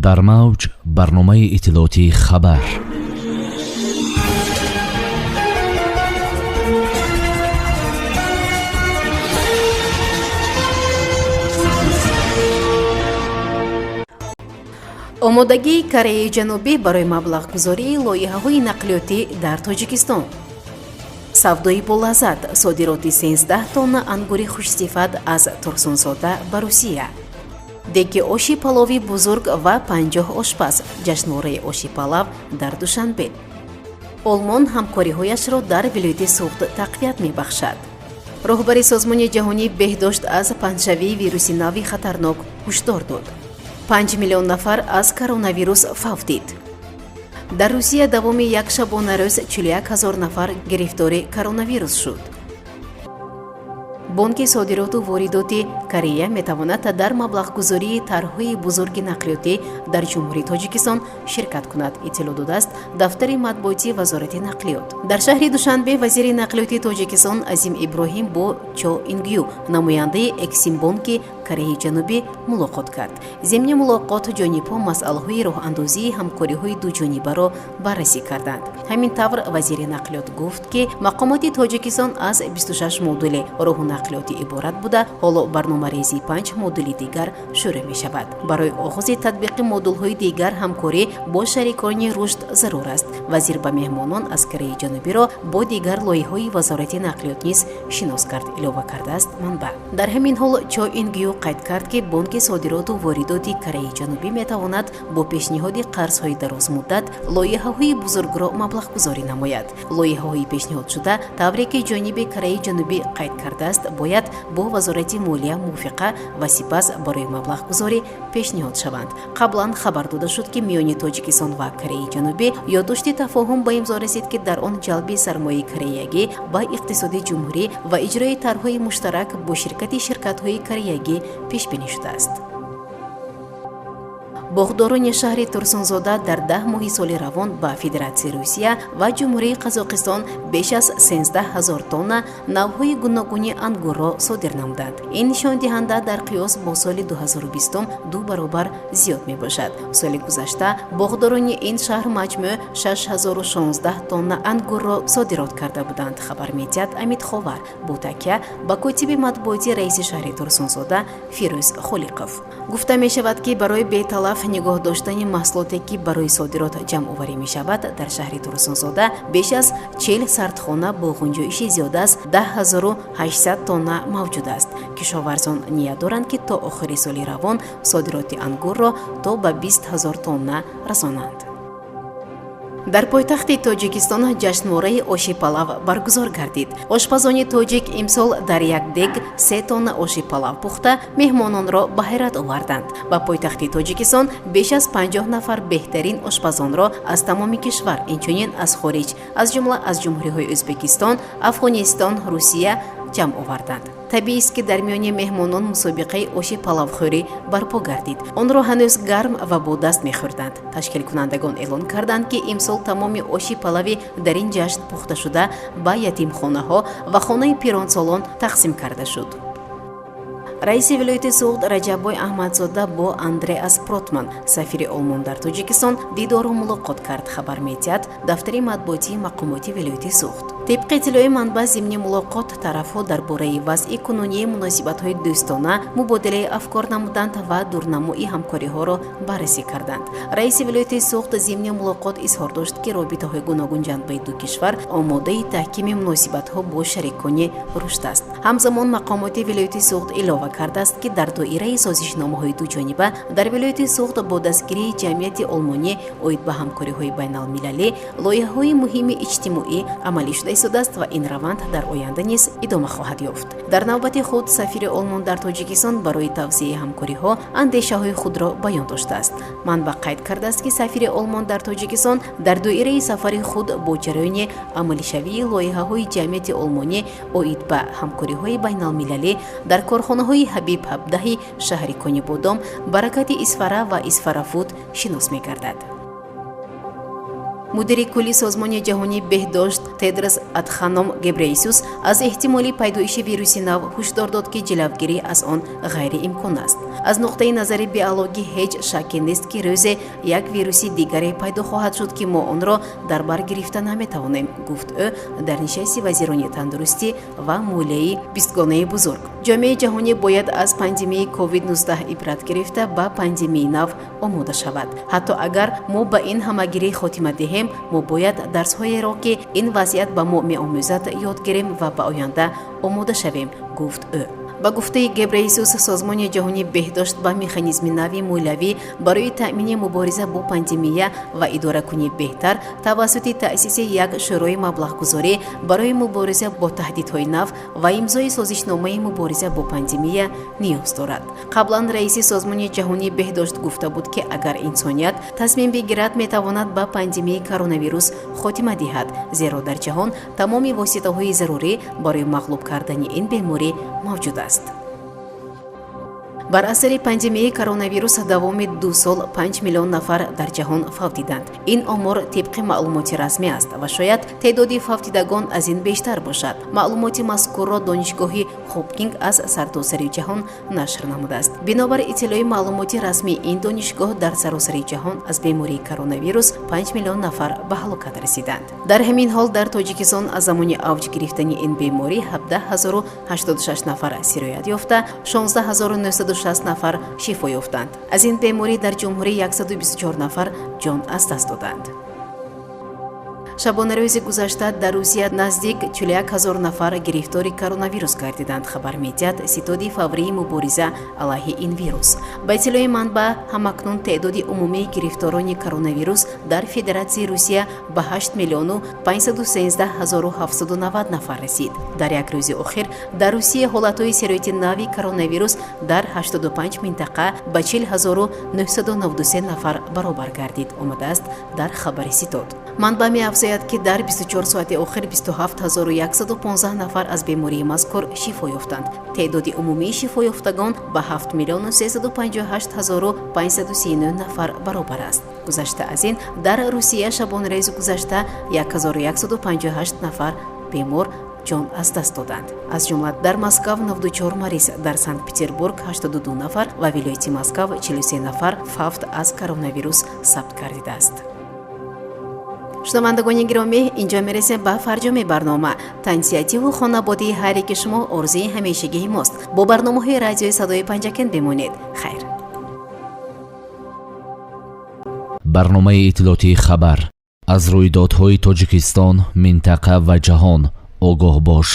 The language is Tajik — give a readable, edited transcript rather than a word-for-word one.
Дар мавҷ барномаи иттилоотии «Хабар». Омодагии Кореяи Ҷанубӣ барои маблағгузории лоиҳаҳои нақлиётӣ дар Тоҷикистон. Савдои болаззат: содироти 13 тонна ангури хушсифат аз Турсунзода ба Русия. Деги оши палови бузург ва 50 ошпаз. Ҷашнвораи оши палав дар Душанбе. Олмон ҳамкориҳояшро дар вилояти Суғд тақвият мебахшад. Роҳбари Созмони ҷаҳонии беҳдошт аз паҳншавии вируси нави хатарнок ҳушдор дод. 5 миллион нафар аз коронавирус фавтид. Дар Русия давоми як шабонарӯз 41 ҳазор нафар гирифтори коронавирус шуд. Бонки содироту воридоти Корея метавонад дар маблағгузории тарҳҳои бузурги нақлиётӣ дар Ҷумҳурии Тоҷикистон ширкат кунад, иттилоъ додааст дафтари матбуотии Вазорати нақлиёт. Дар шаҳри Душанбе вазири нақлиёти Тоҷикистон Азим Иброҳим бо Чо Ингю, намояндаи Эксимбонки Кореяи Ҷанубӣ, мулоқот кард. Зимни мулоқот ҷонибҳо масъалаҳои роҳандозии ҳамкориҳои дуҷонибаро баррасӣ карданд. Ҳамин тавр, вазири нақлиёт гуфт, ки мақомоти Тоҷикистон аз 26 модули роҳу нақлиётӣ иборат буда, ҳоло барномарезии панҷ модули дигар шурӯъ мешавад. Барои оғози татбиқи модулҳои дигар ҳамкорӣ бо шарикони рушд зарур аст. Вазир ба меҳмонон аз Кореяи Ҷанубиро бо дигар лоиҳаҳои Вазорати нақлиёт низ шинос кард, илова кардааст манбаъ. Дар ҳамин ҳол Чо Ингю қайд кард, ки Бонки содироту воридоти Кореяи Ҷанубӣ метавонад бо пешниҳоди қарзҳои дарозмуддат лоиҳаҳои бузургро маблағгузорӣ намояд. Лоиҳаҳои пешниҳодшуда, тавре ки ҷониби Кореяи Ҷанубӣ қайд кардааст, бояд бо Вазорати молия мувофиқа ва сипас барои маблағгузорӣ пешниҳод шаванд. Қаблан хабар дода шуд, ки миёни Тоҷикистон ва Кореяи Ҷанубӣ ёддошти тафоҳум ба имзо расид, ки дар он ҷалби сармояи кореягӣ ба иқтисоди ҷумҳурӣ ва иҷрои тарҳҳои муштарак бо ширкати ширкатҳои кореягӣ пешбинӣ шудааст. Боғдорони шаҳри Турсунзода дар 10 моҳи соли равон ба Федератсияи Русия ва Ҷумҳурии Қазоқистон беш аз 13 ҳазор тонна навъҳои гуногуни ангурро содир намуданд. Ин нишондиҳанда дар қиёс бо соли 2020 ду баробар зиёд мебошад. Соли гузашта боғдорони ин шаҳр маҷмӯъ 6016 тонна ангурро содирот карда буданд, хабар медиҳад Амидховар бо такя ба котиби матбуоти раиси шаҳри Турсунзода Фирӯз Холиқов. Гуфта мешавад, ки барои беталаф нигоҳ доштани маҳсулоте, ки барои содирот ҷамъоварӣ мешавад, дар шаҳри Турсунзода беш аз 40 сардхона бо ғунҷоиши зиёда аз 10 800 тонна мавҷуд аст. Кишоварзон ният доранд, ки то охири соли равон содироти ангурро то ба 20 000 тонна расонанд. Дар пойтахти Тоҷикистон ҷашнвораи оши палав баргузор гардид. Ошпазони тоҷик имсол дар як дег 3 тонна оши палав пухта, меҳмононро ба ҳайрат оварданд. Ба пойтахти Тоҷикистон беш аз 50 нафар беҳтарин ошпазонро аз тамоми кишвар, инчунин аз хориҷ, аз ҷумла аз ҷумҳуриҳои Ӯзбекистон, Афғонистон, Русия ҷамъ оварданд. Табиист, ки дар миёни меҳмонон мусобиқаи оши палавхӯрӣ барпо гардид. Онро ҳанӯз гарм ва бо даст мехӯрданд. Ташкилкунандагон эълон карданд, ки имсол тамоми оши палави дар ин ҷашн пухташуда ба ятимхонаҳо ва хонаи пиронсолон тақсим карда шуд. Раиси вилояти Суғд Раҷаббой Аҳмадзода бо Андреас Протман, сафири Олмон дар Тоҷикистон, дидору мулоқот кард, хабар медиҳад дафтари матбуотии мақомоти вилояти Суғд. Тибқи иттилои манбаъ, зимни мулоқот тарафҳо дар бораи вазъи кунунии муносибатҳои дӯстона мубодилаи афкор намуданд ва дурнамои ҳамкориҳоро баррасӣ карданд. Раиси вилояти Суғд зимни мулоқот изҳор дошт, ки робитаҳои гуногунҷанбаи ду кишвар омодаи таҳкими муносибатҳо бо шарикони рушд аст. Ҳамзамон мақомоти вилояти Суғд илова кардааст, ки дар доираи созишномаҳои дуҷониба дар вилояти Суғд бо дастгирии ҷамъияти олмонӣ оид ба ҳамкориҳои байналмилалӣ лоиҳаҳои муҳими иҷтимоӣ амалӣ шуда истодааст ва ин раванд дар оянда низ идома хоҳад ёфт. Дар навбати худ сафири Олмон дар Тоҷикистон барои тавсеаи ҳамкориҳо андешаҳои худро баён доштааст. Манбаъ қайд кардааст, ки сафири Олмон дар Тоҷикистон дар доираи сафари худ бо ҷараёни амалишавии лоиҳаҳои ҷамъияти олмонӣ оид ба ҳамкориҳои байналмилалӣ дар корхонаҳои Ҳабиб ҳабдаҳи шаҳри Конибодом, Баракати Исфара ва Исфарафуд шинос мегардад. Мудири кулли Созмони ҷаҳонии беҳдошт Тедрос Адханом Гебрейсус аз эҳтимоли пайдоиши вируси нав ҳушдор дод, ки ҷилавгирӣ аз он ғайриимкон аст. Аз нуқтаи назари биологӣ ҳеҷ шакке нест, ки рӯзе як вируси дигаре пайдо хоҳад шуд, ки мо онро дар бар гирифта наметавонем, гуфт ӯ дар нишасти вазирони тандурустӣ ва молияи бистгонаи бузург. Ҷомеаи ҷаҳонӣ бояд аз пандемияи COVID-19 ибрат гирифта, ба пандемияи нав омода шавад. Ҳатто агар мо ба ин ҳамагирӣ хотима диҳем, мо бояд дарсҳоеро, ки ин вазъият ба мо меомӯзад, ёд гирем ва ба оянда омода шавем, гуфт ӯ. Ба гуфтаи Гебрейсус, Созмони ҷаҳонии беҳдошт ба механизми нави молиявӣ барои таъмини мубориза бо пандемия ва идоракунии беҳтар тавассути таъсиси як шӯрои маблағгузорӣ барои мубориза бо таҳдидҳои нав ва имзои созишномаи мубориза бо пандемия ниёз дорад. Қаблан раиси Созмони ҷаҳонии беҳдошт гуфта буд, ки агар инсоният тасмим бигирад, метавонад ба пандемияи коронавирус хотима диҳад, зеро дар ҷаҳон тамоми воситаҳои зарурӣ барои мағлуб кардани ин беморӣ мавҷуд аст. Бар асари пандемияи коронавирус давоми 2 сол 5 миллион нафар дар ҷаҳон фавтиданд. Ин омор тибқи маълумоти расмӣ аст ва шояд теъдоди фавтидагон аз ин бештар бошад. Маълумоти мазкурро Донишгоҳи Хопкинг аз сартосари ҷаҳон нашр намудааст. Бинобар иттилои маълумоти расмии ин донишгоҳ, дар саросари ҷаҳон аз бемории коронавирус 5 миллион нафар ба ҳалокат расиданд. Дар ҳамин ҳол, дар Тоҷикистон аз замони авҷ гирифтани ин беморӣ 17 086 нафар сироят ёфта, 16 960 нафар шифо ёфтанд. Аз ин беморӣ дар ҷумҳурӣ 124 нафар ҷон аз даст доданд. Шабонарӯзи гузашта дар Русия наздик 41 ҳазор нафар гирифтори коронавирус гардиданд, хабар медиҳад Ситоди фаврии мубориза алайҳи ин вирус. Ба иттилои манбаъ, ҳамакнун теъдоди умумии гирифторони коронавирус дар Федератсияи Русия ба 8 миллиону 513 ҳазору 790 нафар расид. Дар як рӯзи охир дар Русия ҳолатҳои сирояти нави коронавирус дар 85 минтақа ба 40 ҳазору 993 нафар баробар гардид, омадааст дар хабари ситод. Манбаъ меафзояд, ки дар 24 соати охир 27 115 нафар аз бемории мазкур шифо ёфтанд. Теъдоди умумии шифоёфтагон ба 7 миллиону 358 ҳазору 539 нафар баробар аст. Гузашта аз ин, дар Русия шабонарӯзи гузашта 1158 нафар бемор ҷон аз даст доданд. Аз ҷумла дар Москав 94 мариз, дар Санкт Петербург 82 нафар ва вилояти Москав 43 нафар фавт аз коронавирус сабт гардидааст. Шунавандагони гиромӣ, инҷо мерасем ба фарҷоми барнома. Тансиҳативу хонабодии ҳар яки шумо орзуи ҳамешагии мост. Бо барномаҳои радиои Садои Панҷакент бимонед. Хайр. Барномаи иттилоотии «Хабар». Аз рӯйдодҳои Тоҷикистон, минтақа ва ҷаҳон огоҳ бош.